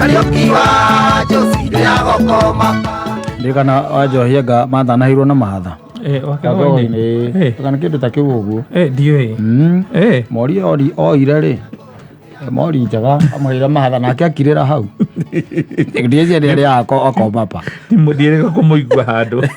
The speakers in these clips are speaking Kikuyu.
Kariũki wa Josi ndĩragokoma. Ndirikana wanjohianga mathanahirwo na mahatha. Eh, wakegoinĩ. Eh. Kana kĩndũ ta kĩu ũguo. Eh, ndiũĩ. Eh. Mori ori oire rĩ, mori njega amũheire mahatha nake akirĩra hau. Ndieciria nĩ arĩa akomapa. Ndiĩrĩga kũmũigua handũ.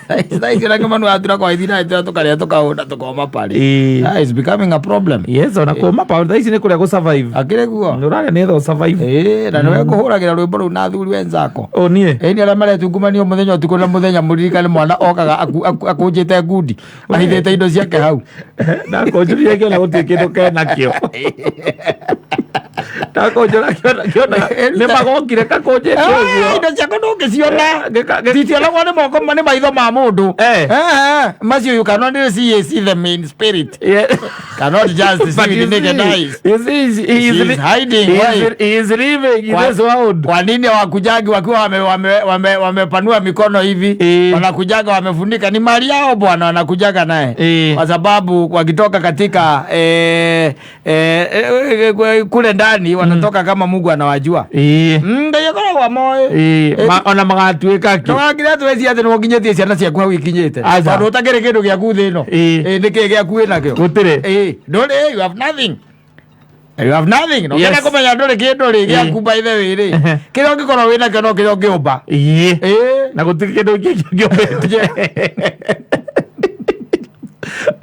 Thaa ici nake manu atura kwa ithina itira tukarĩa tukahũna tukoma parĩ. Ĩĩ. Ah, it's becoming a problem. Yes, ona kũma pa thaa ici nĩ kũrĩa gũ survive. Akĩrĩ guo. Nĩ ũrarĩa nĩgetha ũ survive. Ĩĩ, na nĩwe kũhũragĩra rwĩmbo rũu na athuri wenzako. Ũ niĩ. Ĩni arĩa maretungumania mũthenya ũtukũ na mũthenya mũririkane mwana okaga akũnjĩte ngundi ahithĩte indo ciake hau. Ndakũnjũrire ngĩona gũtirĩ kĩndũ kenakĩo. Ndakũnjũra ngĩona ngĩona nĩ magokire kakũnjĩte Ah, ũguo. indo ciaku ndũngĩciona. Ngĩka- Citionagwo nĩ moko nĩ maitho ma mũndũ. Eh. Eh, eh, macio you cannot see them in spirit. Yeah. Cannot just see But with you naked see, eyes. you see, he is She is hiding, he why? he is living in this world. Kwa nini hawakujangi wakiwa wamepanua mikono hivi? Eh. Wanakujaga wamefunika, ni mali yao bwana, wanakujaga naye Eh. kwa sababu wakitoka katika kule ndani wanatoka kama Mungu anawajua. Ĩĩ. Ngai akoragwo amoĩ. Ĩĩ. Ona magatuĩka kĩ? Ndũgakire atĩ weciria atĩ nĩũkinyĩtie ciana ciaku hau ikinyĩte. Aca. Tondũ ũtakĩrĩ kĩndũ gĩaku thĩ ĩno. Ĩĩ. Ĩĩ, nĩkĩĩ gĩaku wĩnakĩo? Gũtirĩ. Ĩĩ, ndũrĩ, you have nothing. You have nothing. Na Yes. ũngĩenda kũmenya ndũrĩ kĩndũ rĩ gĩaku Ĩĩ. by the way rĩ. Kĩrĩa ũngĩkorwo wĩnakĩo no kĩrĩa ũngĩũmba. Ĩĩ. Ĩĩ. Na gũtirĩ kĩndũ kĩngĩ kĩũmbĩte.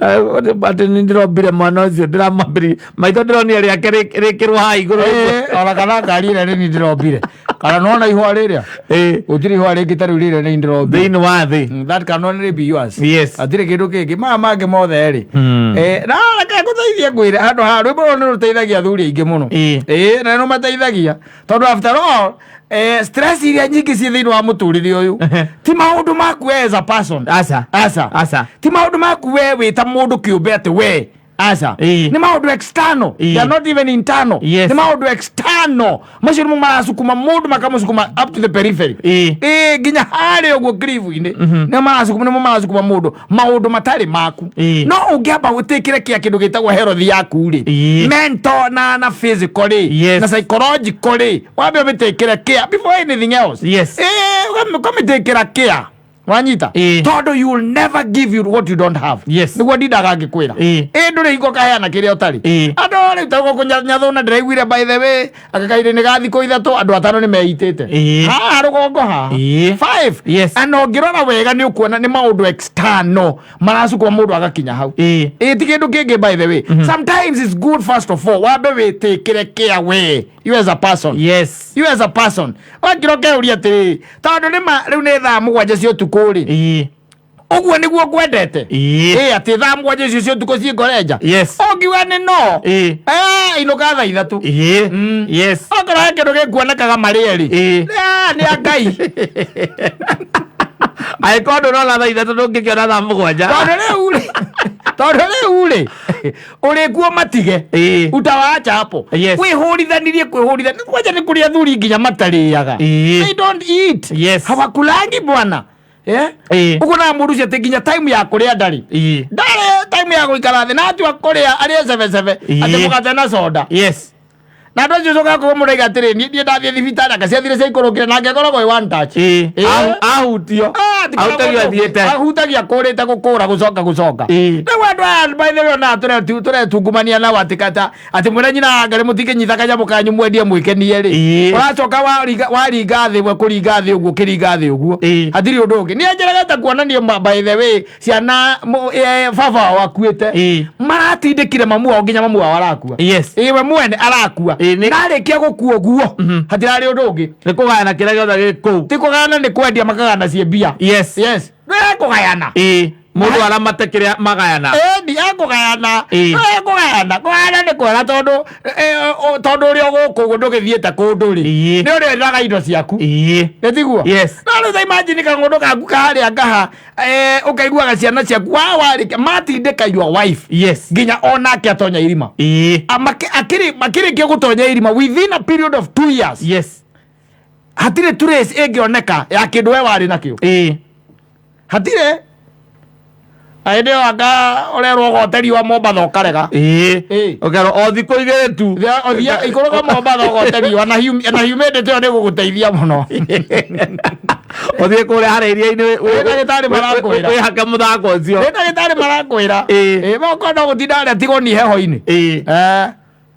Atĩ nĩ ndĩrombire mwana ũcio ndĩramwambĩrĩria maitho ndĩronire rĩake rĩkĩrwo haha igũrũ. Ĩĩ, ona kana ngari ĩrĩa nĩ niĩ ndĩrombire. Kana nĩwona ihũa rĩrĩa? Ĩĩ. Gũtirĩ ihũa rĩngĩ ta rĩu rĩrĩa nĩ niĩ ndĩrombire. Thĩinĩ wa thĩ. That can only be yours. Yes. Hatirĩ kĩndũ kĩngĩ. Maya mangĩ mothe rĩ. Eh, na reke ngũteithie ngwĩre handũ ha rwĩmbo rũrũ nĩ rũteithagia athuri aingĩ mũno. Ĩĩ. Ĩĩ, na nĩ rũmateithagia. Tondũ after all, stress iria nyingĩ ciĩ thĩinĩ wa mũtũrĩre ũyũ ti maũndũ maku we as a person. Aca. Aca. Aca. Ti maũndũ maku we wĩ ta mũndũ kĩũmbe atĩ we aca. Ĩĩ. Nĩ maũndũ external. Ĩĩ. They are not even internal. Yes. Nĩ maũndũ external. Macio nĩmo maracukuma mũndũ makamũcukuma up to the periphery. Ĩĩ. Ĩĩ, nginya harĩa ũguo cliff-inĩ nĩmo maracukuma nĩmo maracukuma mũndũ maũndũ matarĩ maku. Ĩĩ. No ũngĩamba ũtĩkĩre kĩa kĩndũ gĩtagwo health yaku rĩ, Ĩĩ. mental na physical rĩ, Yes. na psychological rĩ, wambe ũmĩtĩkĩre care before anything else. Yes. Ĩĩ, ũkamĩtĩkĩra care. Wanyita? Ĩĩ. Tondũ you will never give you what you don't have. Yes. Nĩguo ndindaga ngĩkwĩra. Ĩĩ. Ĩĩ, ndũrĩ hingo ũkaheana kĩrĩa ũtarĩ. Ĩĩ. Andũ rĩu ta gũkũ Nyathũna ndĩraiguire by the way anga kahinda-inĩ ga thikũ 3 andũ 5 nĩ meitĩte. Ĩĩ. Haha rũgongo haha. Ĩĩ. 5. Yes. Na ũngĩrora wega nĩ ũkuona nĩ maũndũ external maracukuma mũndũ agakinya hau. Ĩĩ. Ĩĩ, ti kĩndũ kĩngĩ by the way. Sometimes it's good first of all wambe wĩtĩkĩre care we you as a person. Yes. You as a person. Wakĩra ũkeuria atĩrĩrĩ, tondũ nĩ ma rĩu nĩ thaa 7 cia ũtukũ rĩ. Ĩĩ. Ũguo nĩguo ngwendete. Ĩĩ. Ĩĩ, atĩ thaa 7 icio cia ũtukũ ciĩ nja. Yes. Ũngiuga nĩ no. Ĩĩ. Eh, inũka thaa 3. Ĩĩ. Yes. Okorwo he kĩndũ gĩkuonekaga marĩe rĩ. Ĩĩ. Ah, nĩ a Ngai. Angĩkorwo ndũrona thaa 3 ndũngĩkĩona thaa 7. Tondũ rĩu rĩ, tondũ rĩu rĩ, ũrĩkuo matige. Ĩĩ. Utawaacha hapo. Yes. Kwĩhũrithanirie kwĩhũrithania. Kwanja nĩ kũrĩ athuri nginya matarĩaga. Ĩĩ. They don't eat. Yes. Hawakulangi bwana. Eh? Ĩĩ. Ũguo na mũndũ ũcio atĩ nginya time ya kũrĩa ndarĩ. Ĩĩ. Ndarĩ time ya gũikara thĩ na atua kũrĩa arĩe cebecebe Ĩĩ. atĩ mũgate na soda. Yes. Na andũ acio cokaga kũgwo mũraiga atĩrĩ niĩ ndiĩ ndathiĩ thibitarĩ anga ciathire ciaikũrũkire nake akoragwo ĩ one touch. Ĩĩ. Ĩĩ. Ahutio. Ah, ti Ahutagia kũragwo athiĩte. Ahutagia kũrĩte gũkũra gũcoka gũcoka. Ĩĩ. Rĩu andũ aya by the way ona tũretungumania nao atĩ kata atĩ mwĩra nyina wa Ngarĩ mũtingĩnyita kanyamũ kanyu mwendie mwĩkenie rĩ. Ĩĩ. Ũracoka waringa thĩ we kũringa thĩ ũguo ũkĩringa thĩ ũguo. Ĩĩ. Hatirĩ ũndũ ũngĩ. Niĩ njeregete kuonania by the way ciana baba wao akuĩte. Ĩĩ. Maratindĩkire mamu wao nginya mamu wao arakua. Yes. Ĩĩ, we mwene arakua. Ĩĩ, nĩ- Narĩkia gũkua ũguo hatirarĩ ũndũ ũngĩ. Nĩ kũgayana kĩrĩa gĩothe gĩ kũu. Ti kũgayana nĩ kwendia makagayana ciĩ mbia. Yes. Yes. Nĩ kũgayana. Ĩĩ. Mũndũ aramate kĩrĩa magayana. Ĩni ekũgayana. Ĩĩ. Ekũgayana. Kũgayana nĩ kwega tondũ tondũ ũrĩa gũkũ ũguo ndũgĩthiĩte kũndũ rĩ. Ĩĩ. Nĩ ũrĩendaga indo ciaku. Ĩĩ. Nĩ tiguo? Yes. No rĩu ta imagine kang'ũndũ gaku kaharĩa ngaha ũkaiguaga ciana ciaku wa warĩkia matindĩka your wife Yes. nginya onake atonya irima. Ĩĩ. Akĩrĩkia gũtonya irima within a period of 2 years. Yes. Hatirĩ trace ĩngĩoneka ya kĩndũ we warĩ nakĩo. Ĩĩ. Hatirĩ. Na hĩndĩ ĩyo anga ũrerwo ũgote riũa Mombatha ũkarega. Ĩĩ. Ĩĩ. Ũkerwo o thikũ igĩrĩ tu. Ũthiĩ ikũrũka Mombatha ũgote riũa na humidity ĩyo nĩ ĩgũgũteithia mũno. Ũthiĩ kũrĩa harĩa iria-inĩ Nĩ ndagĩtarĩ marakwĩra. wĩhake mũthanga ũcio. Nĩ ndagĩtarĩ marakwĩra. Ĩĩ. Ĩĩ mokorwo no gũtinda harĩa tigwo ni heho-inĩ. Ĩĩ. Eh.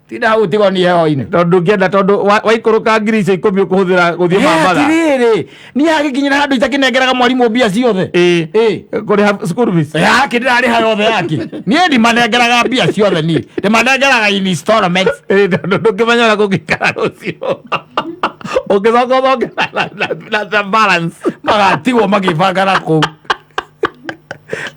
Tinda hau tigwo ni heho-inĩ. Tondũ ndũngĩenda tondũ waikũrũka ngiri icio ikũmi ũkũhũthĩra gũthiĩ Mombatha. Atĩrĩrĩ, niĩ hagĩkinyĩra handũ itakĩnengeraga mwarimũ mbia ciothe. Ĩĩ. Ĩĩ. Kũrĩha school fees. Yake ndĩrarĩha yothe yake. Niĩ ndimanengeraga mbia ciothe niĩ. Ndĩmanengeraga in installments. Ĩĩ, tondũ ndũngĩmenya ũrĩa kũngĩikara rũciũ. Ũngĩcoka ũcoke na balance. Magatigwo magĩbanga na kũu.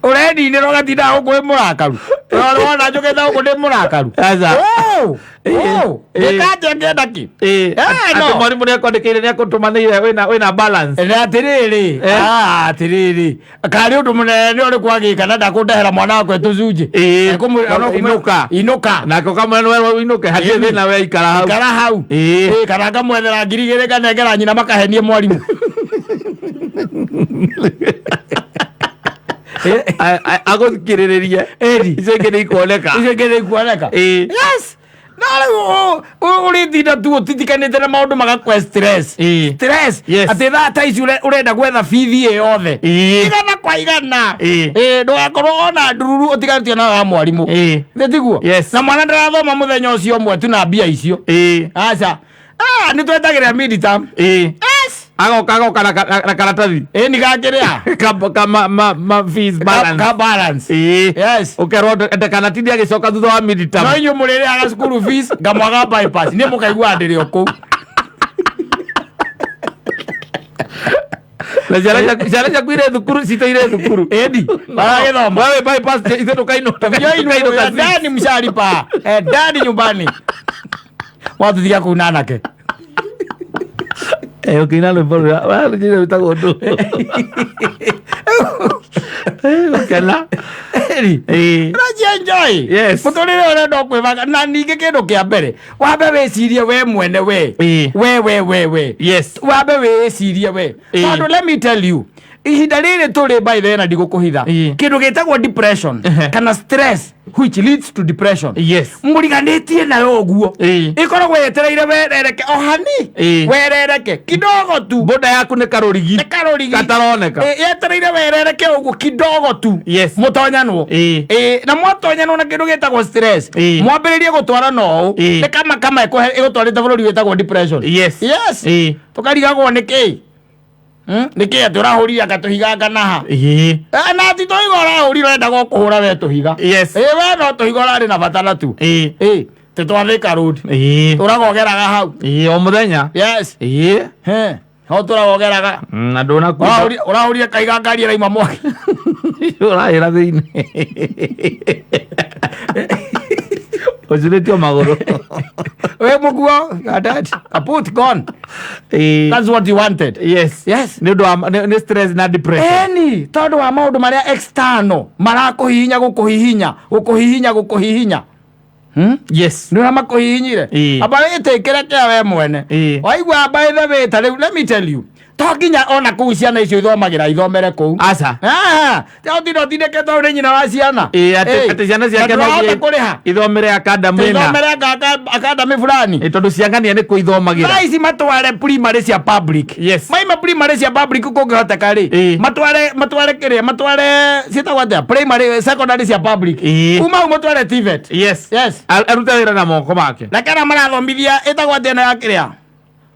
Ũreninĩra ũgatinda gũkũ wĩ mũrakaru. Ũrona njũkĩte gũkũ ndĩ mũrakaru. Aca. Oh, Ĩĩ. oh, Ĩĩ. ndĩkanja ngĩenda kĩ? Ĩĩ. Eh, no. Atĩ mwarimũ nĩakwandĩkĩire nĩakũtũmanĩire wĩna balance. Nĩ atĩrĩrĩ, Eh. ah, atĩrĩrĩ, karĩ ũndũ mũnene ũrĩkũ agĩka na ndakũndehera mwana wakwa tũcunjĩ. Ĩĩ. Ekũmwĩra- no kũmwĩra- Inũka. Inũka. Nake ũkamwĩra nĩwe ũinũke hatirĩ Ĩĩ. thĩna we ikara hau. Ikara hau. Ĩĩ. Ĩĩ, kana ngamwethera 2,000 nganengera nyina makahenie mwarimũ. Agũthikĩrĩrĩrie. Ĩni. Icio ingĩ nĩ ikuoneka. Icio ingĩ nĩ ikuoneka. Ĩĩ. Yes. Na rĩu ũrĩtinda tu ũtitikanĩte na maũndũ magakũhe stress. Ĩĩ. Stress. Yes. Atĩ thaa ta ici ũrenda gwetha bithi ĩ yothe. Ĩĩ. Igana kwa igana. Ĩĩ. Ĩĩ, ndũgakorwo ona ndururu ũtiganĩtio na wa mwarimũ. Ĩĩ. Nĩ tiguo? Yes. Na mwana ndarathoma mũthenya ũcio ũmwe tu na mbia icio. Ĩĩ. Aca. Ah, nĩ twetagĩrĩra midterm. Ĩĩ. Yes. Agoka agoka na karatathi. Ĩĩ nĩ gakĩrĩa. Ka ma fees balance. Ka balance. Ĩĩ. Yes. Ũkerwo ndakanatinde agĩcoka thutha wa midterm. No inyuĩ mũrĩrĩhaga cukuru fees ngamwaga bypass. Niĩ mũkaigua ndĩrĩ o kũu. Na ciana ciaku irĩ thukuru citũ irĩ thukuru. Ĩni. Maragĩthoma. Wewe bypass ithuĩ tũkainũka. Tũkainũka Ndani mshalipa. Eh, ndani nyumbani. Watuthiga kũu na anake. Eh, ũkĩina rwĩmbo rũrĩa rũrĩa rwĩtagwo ndũ. Gũkena. Ĩni. Ĩĩ. Ũracienjoy. Yes. Mũtũrĩre ũrenda kwĩbanga na ningĩ kĩndũ kĩa mbere wambe wĩcirie we mwene we. Ĩĩ. We we we we. Yes. Wambe wĩcirie we. Ĩĩ. Tondũ let me tell you ihinda rĩrĩ tũrĩ by the way na ndigũkũhitha Ĩĩ. kĩndũ gĩtagwo depression Ehe. kana stress which leads to depression Yes. mũriganĩtie nayo ũguo Ĩĩ. ĩkoragwo yetereire werereke o hani Ĩĩ. werereke kidogo tu Mbũnda yaku nĩ karũrigi. Nĩ karũrigi Gataroneka. Ĩ, yetereire werereke ũguo kidogo tu Yes. mũtonyanwo Ĩĩ. Ĩ, na mwatonyanwo na kĩndũ gĩtagwo stress Ĩĩ. mwambĩrĩrie gũtwarana ũũ Ĩĩ. nĩ kama kama ĩgũtwarĩte bũrũri wĩtagwo depression Yes. yes Ĩĩ. tũkarigagwo nĩ kĩĩ nĩ kĩĩ atĩ ũrahũrire anga tũhiga nganaha Ĩĩ. Eh, na ti tũhiga ũrahũrire ũrendaga kũhũra we tũhiga Yes. Ĩ, we no tũhiga ũrarĩ na bata natuo Ĩĩ. Ĩ, tĩ twathĩka road Ĩĩ. tũragogeraga hau Ĩĩ, o mũthenya. yes Ĩĩ. He, ho tũragogeraga Na ndũnakuga. Ũrahũrire kaiga ngari ĩraima mwaki Ũrahĩra thĩinĩ. Ũcurĩtio magũrũ. We mũkuo you are dead. Kaput gone. Ĩĩ. That's what you wanted. Yes. Yes. Nĩ ũndũ wa nĩ stress na depression. Eni, tondũ wa maũndũ marĩa external marakũhihinya gũkũhihinya gũkũhihinya gũkũhihinya. Yes. Nĩ ũrĩa makũhihinyire. Ĩĩ. Amba wĩtĩkĩre kĩa we mwene. Ĩĩ. Waigua by the way ta rĩu let me tell you. To nginya ona kũu ciana icio ithomagĩra ithomere kũu. Aca. Ah, ũtinda ũtindĩkĩtwo nĩ nyina wa ciana. Ĩĩ, atĩ ciana ciake no no nginya nginya kũrĩha. ithomere academy ĩna. Ithomere academy fulani. Ĩĩ, tondũ ciangania nĩ kũithomagĩra. Thaa ici matware primary cia public. Yes. Maima primary cia public kũngĩhoteka rĩ. Ĩĩ. Matware matware kĩrĩa matware ciĩtagwo atĩa primary secondary cia public. Ĩĩ. Uma hau matware TVET. Yes. Yes. Arute wĩra na moko make. Na kana marathomithia ĩtagwo atĩa ĩno ya kĩrĩa?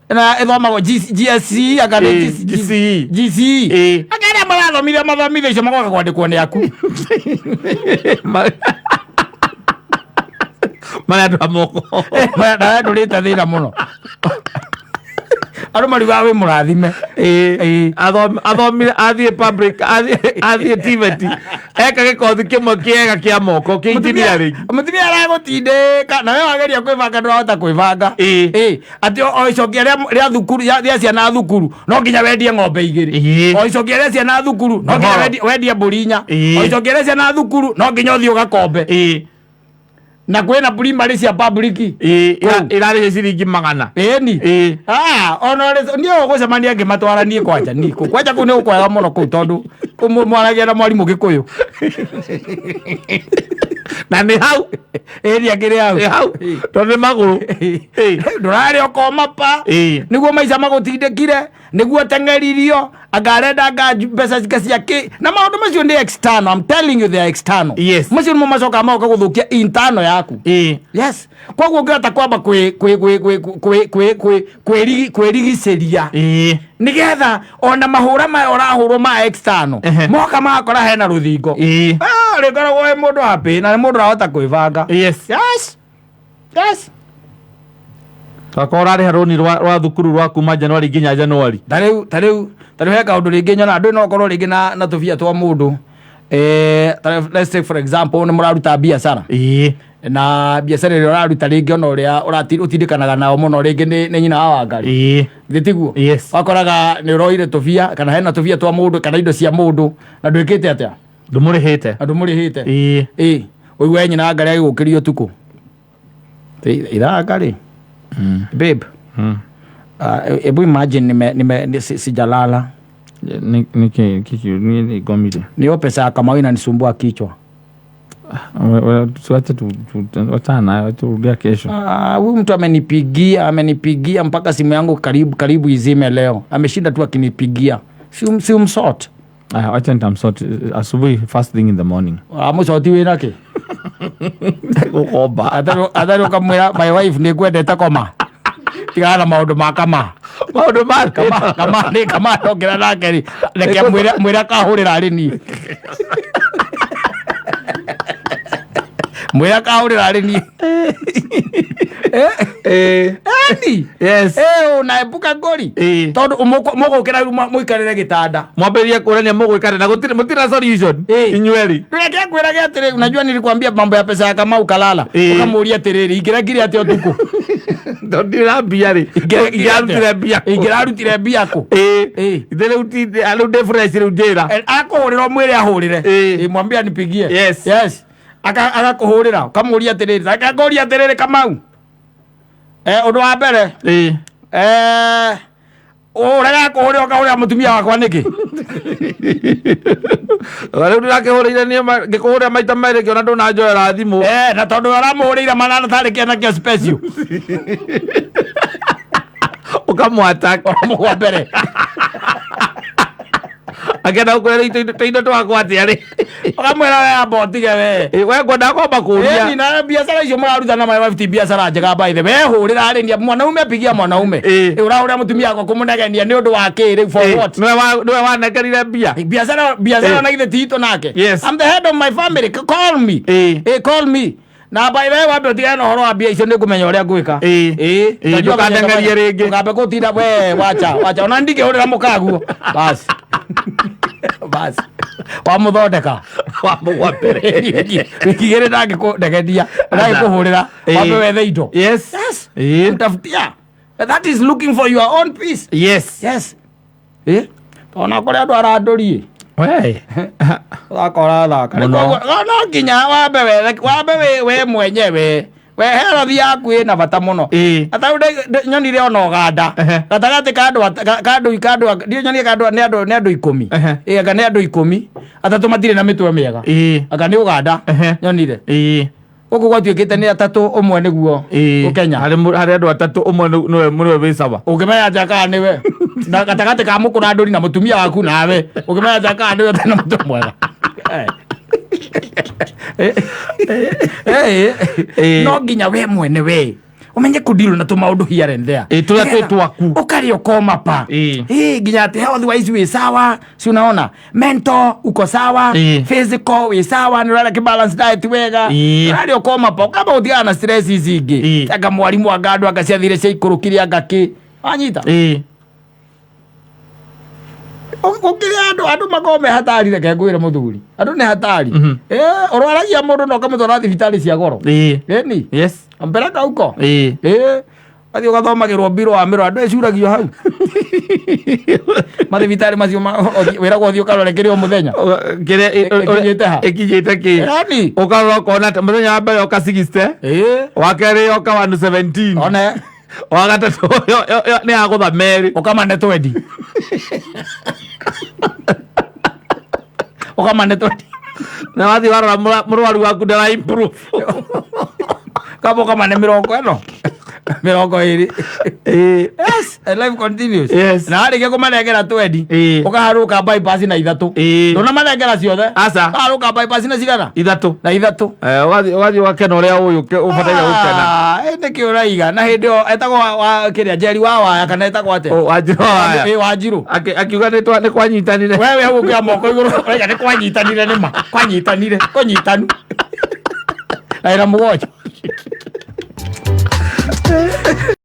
Ĩno ĩthomagwo GSC anga nĩ Ĩĩ, GCE. GCE. Ĩĩ. Anga arĩa marathomithia mathomithia icio magoka kwandĩkwo nĩ aku. Marĩa andũ a moko. Nawe ndũrĩte thĩna mũno. Andũ mariugaga wĩ mũrathime. Ĩĩ. Athomire athiĩ public athiĩ TVET eka gĩkothi kĩmwe kĩega kĩa moko kĩa engineering. Mũtumia aragũtindĩka na we wageria kwĩbanga ndũrahota kwĩbanga. Ĩĩ. Ĩĩ. Atĩ o icokia rĩa thukuru rĩa ciana thukuru no nginya wendie ng'ombe igĩrĩ. Ĩĩ. O icokia rĩa ciana thukuru no nginya Ũhoro. wendie mbũri inya. Ĩĩ. O icokia rĩa ciana thukuru no nginya ũthiĩ ũgakombe. Ĩĩ. Na kwĩna primary cia public. Ĩĩ. Kũu. Ĩrarĩhe ciringi magana. Ĩni. Ah, ona niĩ ũgũcemania ngĩmatwara niĩ kwanja niĩ kũu. Kwanja kũu nĩ gũkwega mũno kũu tondũ Mwaragia na mwarimũ Gĩkũyũ. Na nĩ hau. Ĩri akĩrĩ hau. Nĩ hau tondũ nĩ magũrũ. Ĩĩ. Ndũrarĩa ũkoma pa. Ĩĩ. Nĩguo maica magũtindĩkire, nĩguo teng'eririo, anga arenda anga mbeca cike cia kĩ, na maũndũ macio nĩ external. I'm telling you, they are external. Macio nĩmo macokaga magoka gũthũkia internal yaku. Yes, koguo ũngĩhota kwamba kwĩrigicĩria nĩgetha ona mahũra maya ũrahũrwo ma external moka magakora hena rũthingo. Ah, rĩkoragwo wĩ mũndũ happy na nĩ mũndũ ũrahota kwĩbanga. Yes. Akorwo ũrarĩha rũni rwa thukuru rwa kuma Januari nginya Januari. Ta rĩu he kaũndũ rĩngĩ nyona andũ no ũkorwo rĩngĩ na tũbia twa mũndũ, let's take for example, nĩ mũraruta biacara na biacara ĩrĩa ũraruta rĩngĩ ona ũrĩa ũtindĩkanaga nao mũno rĩngĩ nĩ nyina wa Wangari. Githĩ tiguo? Yes. Wakoraga nĩ ũroire tũbia kana hena tũbia twa mũndũ kana indo cia mũndũ na ndwĩkĩte atĩa? Ndũmũrĩhĩte. Na ndũmũrĩhĩte. Ĩ ũigue nyina wa Ngarĩ agĩgũkĩria ũtukũ ithaa Ngarĩ, babe, hebu imagine nime sijalala. Nĩkĩ kĩkĩ niĩ nĩ ngomire. Niyo pesa ya Kamau inanisumbua kichwa. Tuache, wachana nayo, turudia kesho. Ah, huyu mtu amenipigia mpaka simu yangu karibu karibu izime leo. Ameshinda tu akinipigia. Si umsort. Aya, wacha nitamsort asubuhi, first thing in the morning. Amucoti wĩ nake? Gũkomba. Atarĩ ũkamwĩra, "My wife, nĩ ngwendete koma. Tigana na maũndũ ma kama." Maũndũ ma Kama kama nĩ kama ndongera nake rĩ. Reke mwĩre akahũrĩra arĩ niĩ. Mwĩre akahũrĩra arĩ niĩ. Eni. Unaepuka ngori. Tondũ mũgũkĩra rĩu mũikarĩre gĩtanda. Mwambĩrĩrie kũrania mũgwĩkana na gũtirĩ mũtirĩ solution. Inyuerĩ. Reke ngwĩrage atĩrĩ, unajua nilikwambia mambo ya pesa ya Kamau kalala. Ũkamũria atĩrĩrĩ, ingĩrekire atĩa ũtukũ? Tondũ ndirĩ na mbia rĩ. Ingĩrarutire mbia kũ? Ingĩrarutire mbia kũ? Ithe rĩu rĩu ndĩ fresh rĩu njĩra. Akũhũrĩra, ũmwĩre ahũrĩre. Mwambie anipigie. Yes. Agakũhũrĩra, ũkamũria atĩrĩrĩ, reke ngũrie atĩrĩrĩ Kamau. Ũndũ wa mbere, ũrega kũhũrĩra ũkahũrĩra mũtumia wakwa nĩkĩ? Rĩu ndĩrakĩhũrĩire niĩ ngĩkũhũrĩra maita merĩ ngĩona ndũnanjoera thimũ. Na tondũ ũramũhũrĩire manana tarĩ kĩana kĩa special. Ũkamwataka. Ũramũgwa mbere. Akĩenda gũkwĩra tũindo twakwa atĩa rĩ. Ũkamwĩra we amba ũtige we. We ngwenda kwamba kũria. Ĩni na biacara icio mũraruta na my wife ti biacara njega, by the way. Hũrĩra arĩ mwanaume, pigia mwanaume. Ũrahũrĩra mũtumia wakwa kũmũnegenia nĩ ũndũ wa kĩ rĩu, for what? Nĩwe wanengerire mbia. Biacara na githĩ ti itũ nake? I'm the head of my family. Call me. Call me. Na by the way, wambe ũtigane na ũhoro wa mbia icio, nĩ ngũmenya ũrĩa ngwĩka. Utajua. Ndũkandengerie rĩngĩ. Ndũkambe gũtinda we, wacha wacha, ona ndingĩhũrĩra mũkaguo. Basi basi, wamũthondeka. Wamũgwa mbere. Wiki 2 ndangĩkũndegenia, ndangĩkũhũrĩra. Wambe wethe indo. Yes. Mtafutia. That is looking for your own peace. Yes. Ona kũrĩ andũ arandũrie. We. Thaka ũrathaka. Mũno. No nginya wambe wethe, wambe we mwenyewe we health yaku ĩna bata mũno. Ata rĩu nyonire ona Ũganda gatagatĩ ka andũ ka andũ ndiũ nyonire ka andũ nĩ andũ 10. Anga nĩ andũ 10, atatũ matirĩ na mĩtwe mĩega. Anga nĩ Ũganda nyonire gũkũ gwatuĩkĩte nĩ atatũ ũmwe nĩguo Ũkenya. Harĩ andũ atatũ ũmwe nĩwe wĩ sawa. Ũngĩmenya atĩa kana nĩwe na gatagatĩ ka mũkũrandũri na mũtumia waku nawe, ũngĩmenya atĩa kana nĩwe ũtarĩ na mũtwe mwega? No nginya we mwene we ũmenye kũdeal na tũmaũndũ here and there. Tũrĩa twĩ twaku. Ũkarĩa ũkoma pa. Nginya atĩ health wise wĩ sawa, si unaona mental uko sawa, physical wĩ sawa, nĩ ũrarĩa kĩ balance diet wega, ũrarĩa ũkoma pa, ũkamba gũtigana na stress ici ingĩ. Anga mwarimũ, anga andũ, anga ciathire ciaikũrũkire, anga kĩ, wanyita? Gũkĩrĩ andũ makoragwo me hatari. Reke ngwĩre mũthuri, andũ nĩ hatari. Ũrwaragia mũndũ na ũkamũtwara thibitarĩ cia goro. Ĩni. Ampeleka huko. Athiĩ ũgathomagĩrwo mbiro wa mĩro, andũ ecuragio hau mathibitarĩ macio wĩragwo ũthiĩ ũkarore kĩrĩ o mũthenya. Kĩrĩa Ĩkinyĩte ha? Ĩkinyĩte kĩ? Yani. Ũkarora ũkona atĩ mũthenya wa mbere oka 60, wa kerĩ oka 117, one wa gatatũ nĩ yagũtha merĩ. Ũkamane twendi. Ũkamane 20. Na wathiĩ warora mũrwaru waku ndara improve. Kaba ũkamane 40, 20. Yes, and life continues. Na warĩkia kũmanengera 20, ũkaharũka bypass na ithatũ. Ndũnamanengera ciothe. Aca. Ũkaharũka bypass na cigana? Ithatũ. Na ithatũ. Eh, ũgathiĩ ũgakena ũrĩa ũyũ ũbataire gũkena. Ah, nĩkĩ ũraiga na hĩndĩ ĩyo etagwo wa kĩrĩa, Njeri wa waya, kana etagwo atĩa? Oh, Wanjirũ wa Waya. Ĩ, Wanjirũ. Akiuga nĩ kwanyitanire. Wewe hau ũkĩoya moko igũrũ ũraiga nĩ kwanyitanire, nĩma kwanyitanire, kũnyitanu na ĩna mũgwanja.